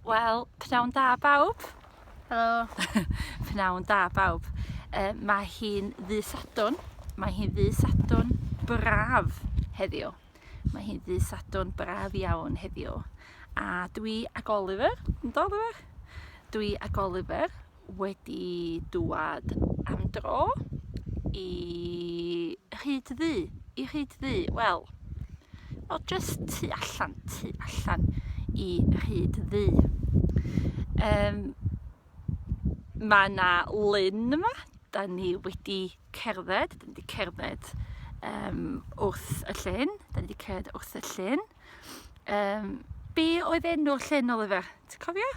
Wel, pnawn da bawb. Helo. Pnawn da bawb. Uh, mae hi'n ddy Sadwrn. Mae hi'n ddy Sadwrn braf heddiw. Mae hi'n ddy Sadwrn braf iawn heddiw. A dwi ac Oliver, yn do Oliver? Dwi ac Oliver wedi dŵad am dro i Rhyd Ddu, i Rhyd Ddu, wel, wel jyst tu allan, tu allan i Rhyd Ddu. Um, mae yna lyn yma, da ni wedi cerdded, da ni wedi cerdded um, wrth y llyn, da ni wedi cerdded wrth y llyn. Um, be oedd enw'r llyn, Oliver? Ti'n cofio?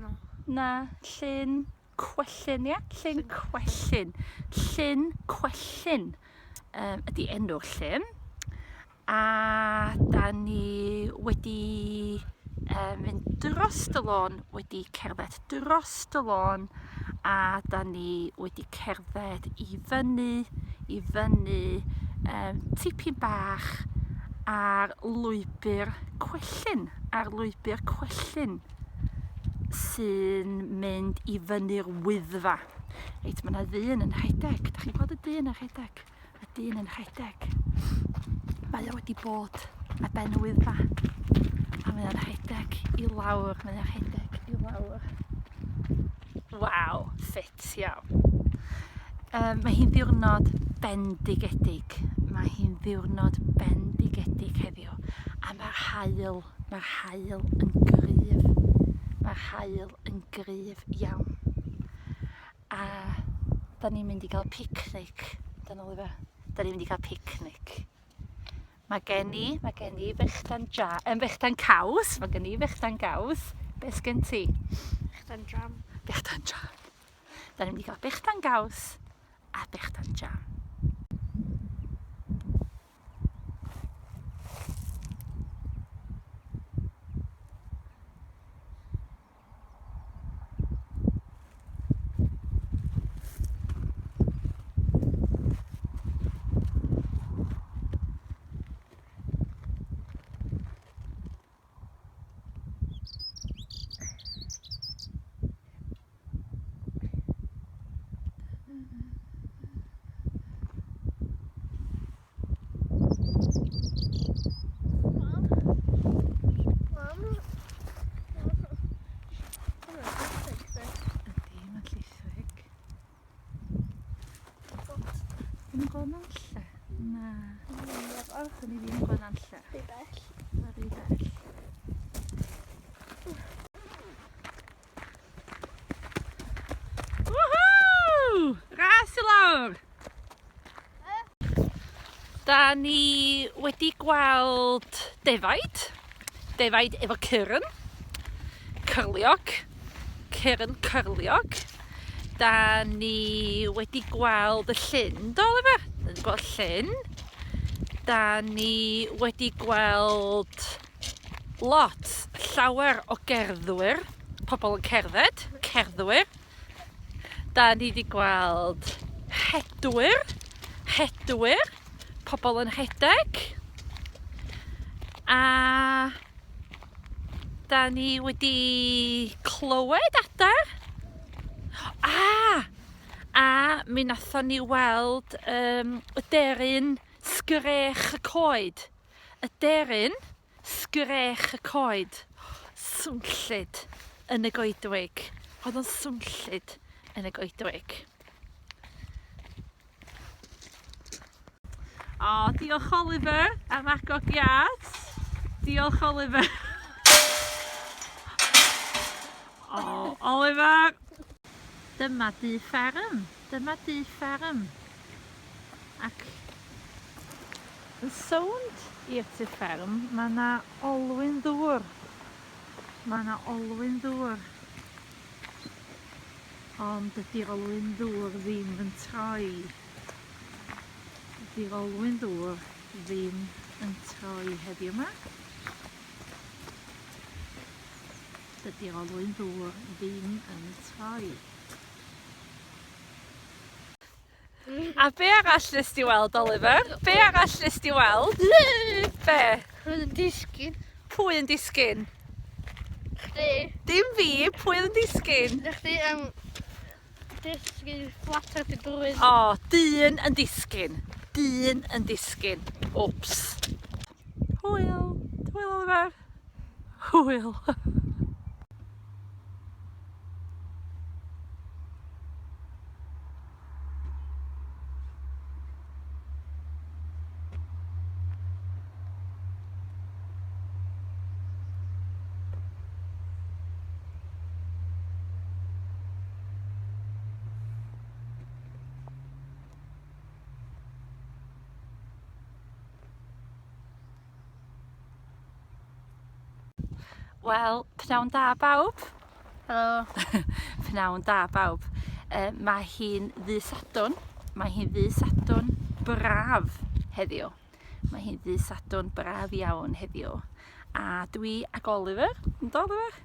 Na. Na, llyn Cwellyn, ia? Llyn Cwellyn. Llyn Cwellyn um, ydy enw'r llyn. A da ni wedi um, mynd dros y lôn, wedi cerdded dros y lôn, a da ni wedi cerdded i fyny, i fyny um, tipyn bach ar lwybr Cwellyn, ar lwybr Cwellyn sy'n mynd i fyny'r wyddfa. Reit, mae yna ddyn yn rhedeg. Da chi'n gweld y dyn yn rhedeg? Y dyn yn rhedeg. Mae o wedi bod ar ben y wyddfa. A mae o'n rhedeg i lawr, mae o'n rhedeg i lawr. Waw, ffit iawn. Um, mae hi'n ddiwrnod bendigedig. Mae hi'n ddiwrnod bendigedig heddiw. A mae'r haul, mae'r haul yn gryf. Mae'r haul yn gryf iawn. A da ni'n mynd i gael picnic. Dyna Oliver. Da ni'n mynd i gael picnic. Mae gen i, mae gen i fechdan ja, yn fechdan caws, mae gen i fechdan gaws. Be sgen ti? Bechdan jam. Bechdan jam. Da ni'n mynd i gael bechdan gaws a bechdan jam. Ydy, mae'n llithrig. Ddim yn gweld nunlle? Na. Dyn ni ddim yn gweld nunlle. Rhy bell. Mae'n rhy bell. Woohoo! Ras i lawr! Da ni wedi gweld defaid, defaid efo cyrn, cyrliog, cyrn cyrliog. Da ni wedi gweld y llyn, do Oliver? Da ni wedi gweld llyn. Da ni wedi gweld lot, llawer o gerddwyr, pobl yn cerdded, cerddwyr. Da ni wedi gweld rhedwyr, rhedwyr, pobl yn rhedeg. A da ni wedi clywed adar. A, a mi nathon ni weld um, y deryn sgrech y coed. Y deryn Sgrech y coed. Swnllyd yn y goedwig. Oedd o'n swnllyd yn y goedwig. O, diolch Oliver am agor giât. Diolch Oliver. O, Oliver! Dyma dŷ fferm. Dyma dŷ fferm. Ac yn sownd i'r tŷ fferm mae 'na olwyn ddŵr. Mae 'na olwyn ddŵr. Ond dydy'r olwyn ddŵr ddim yn troi. Dydy'r olwyn ddŵr ddim yn troi heddiw 'ma. Dydy'r olwyn ddŵr ddim yn troi. A be arall nes di weld, Oliver? Be arall nes di weld? Be? Rhywun yn disgyn. Pwy yn disgyn? Chdi. Dim fi, pwy oedd yn disgyn? Chdi um, disgyn fflat ar dy drwyn. O, dyn yn disgyn. Dyn yn disgyn. Wps. Hwyl. Hwyl, Oliver. Hwyl. Wel, pnawn da bawb. Helo. Pnawn da bawb. Uh, mae hi'n ddy Sadwrn. Mae hi'n ddy Sadwrn braf heddiw. Mae hi'n ddydd Sadwrn braf iawn heddiw. A dwi ac Oliver, ynddo Oliver?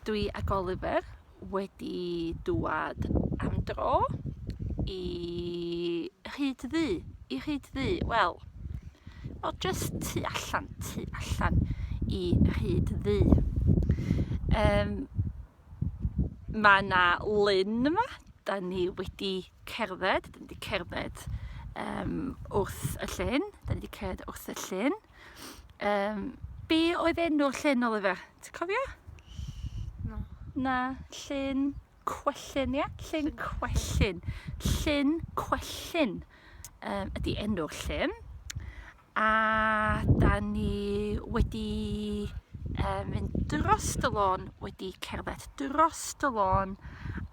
Dwi ac Oliver wedi dŵad am dro i Rhyd Ddu, i Rhyd Ddu, wel, wel just tu allan, tu allan i Rhyd Ddu. Um, Mae 'na lyn yma. Da ni wedi cerdded, da ni wedi cerdded um, wrth y llyn. Da ni wedi cerdded wrth y llyn. Um, be oedd enw'r llyn, Oliver? Ti'n cofio? Na. Na, llyn Cwellyn, ia? Llyn Cwellyn. Llyn Cwellyn um, ydy enw'r llyn. A da ni wedi um, mynd dros y lôn, wedi cerdded dros y lôn,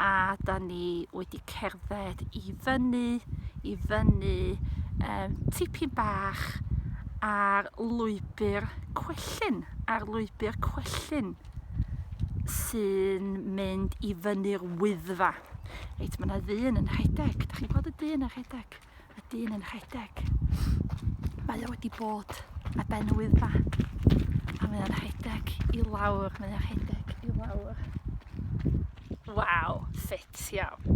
a da ni wedi cerdded i fyny, i fyny um, tipyn bach ar lwybr Cwellyn, ar lwybr Cwellyn sy'n mynd i fyny'r wyddfa. Reit, mae yna ddyn yn rhedeg. Da chi'n gweld y dyn yn rhedeg? Y dyn yn rhedeg. Mae o wedi bod ar ben y wyddfa. A mae o'n rhedeg i lawr, mae o'n rhedeg i lawr. Waw, ffit iawn.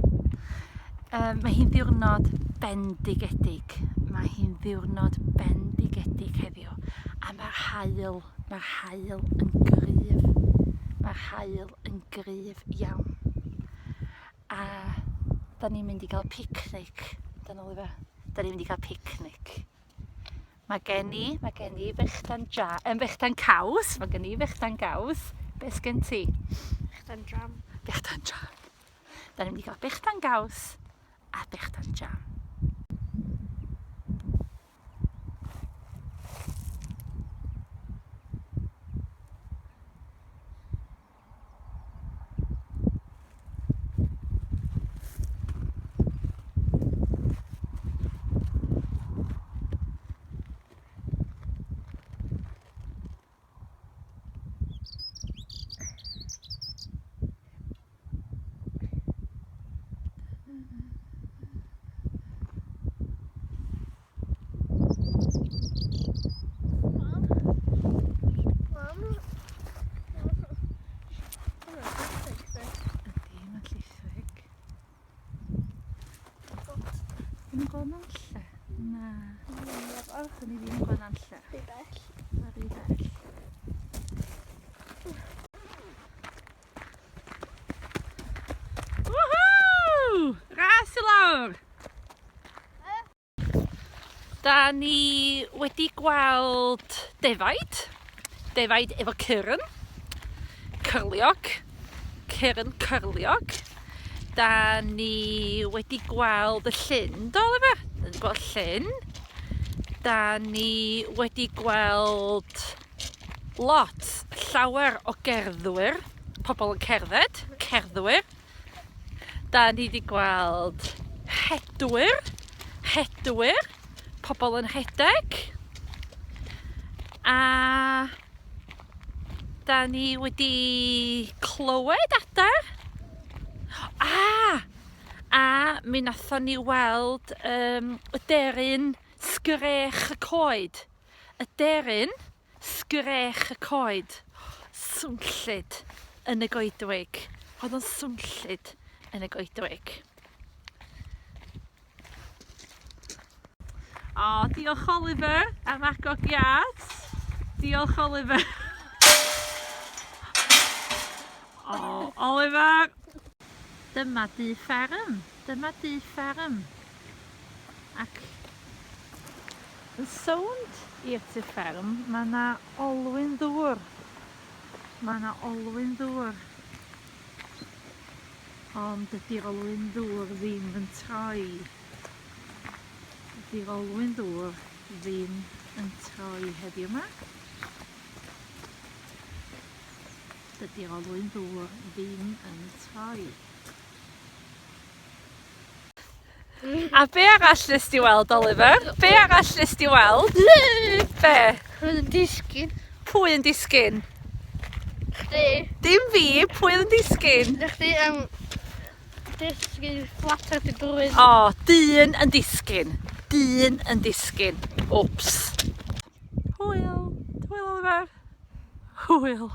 Um, mae hi'n ddiwrnod bendigedig. Mae hi'n ddiwrnod bendigedig heddiw. A mae'r haul, mae'r haul yn gryf. Mae'r haul yn gryf iawn. A da ni'n mynd i gael picnic. Dyna Oliver. Da ni'n mynd i gael picnic. Mae gen i, mae gen i fechdan, ja, yn fechdan caws. Mae gen i fechdan gaws. Be sgen ti? Bechdan jam. Bechdan jam. Da ni'n mynd i gael bechdan gaws a bechdan jam. Ydy, mae'n llithrig. Ddim yn gweld nanlle? Na. Dyn ni ddim yn gweld nanlle. Rhy bell. Mae rhy bell. Woohoo! Ras i lawr! Da ni wedi gweld defaid, defaid efo cyrn, cyrliog, cyrn cyrliog. Da ni wedi gweld y llyn, do Oliver? Da ni wedi gweld llyn. Da ni wedi gweld lot, llawer o gerddwyr, pobl yn cerdded, cerddwyr. Da ni wedi gweld rhedwyr, rhedwyr, pobl yn rhedeg. A da ni wedi clywed adar. A, a mi nathon ni weld um, y deryn sgrech y coed. Y deryn Sgrech y coed. Swnllyd yn y goedwig. Oedd o'n swnllyd yn y goedwig. O, diolch Oliver am agor giât. Diolch Oliver. O, Oliver! Dyma dŷ fferm. Dyma dŷ fferm. Ac yn sownd i'r tŷ fferm, mae yna olwyn ddŵr. Mae yna olwyn ddŵr. Ond dydy'r olwyn ddŵr ddim yn troi. Dydy'r olwyn ddŵr ddim yn troi heddiw 'ma. Dydy'r olwyn ddŵr ddim yn troi. A be arall nes di weld, Oliver? Be arall nes di weld? Be? Pwy yn disgyn? Pwy yn disgyn? Chdi. Dim fi, pwy yn disgyn? Na chdi am disgyn fflat ar dy drwyn. O, dyn yn disgyn. Dyn yn disgyn. Wps. Hwyl. Hwyl, Oliver. Hwyl.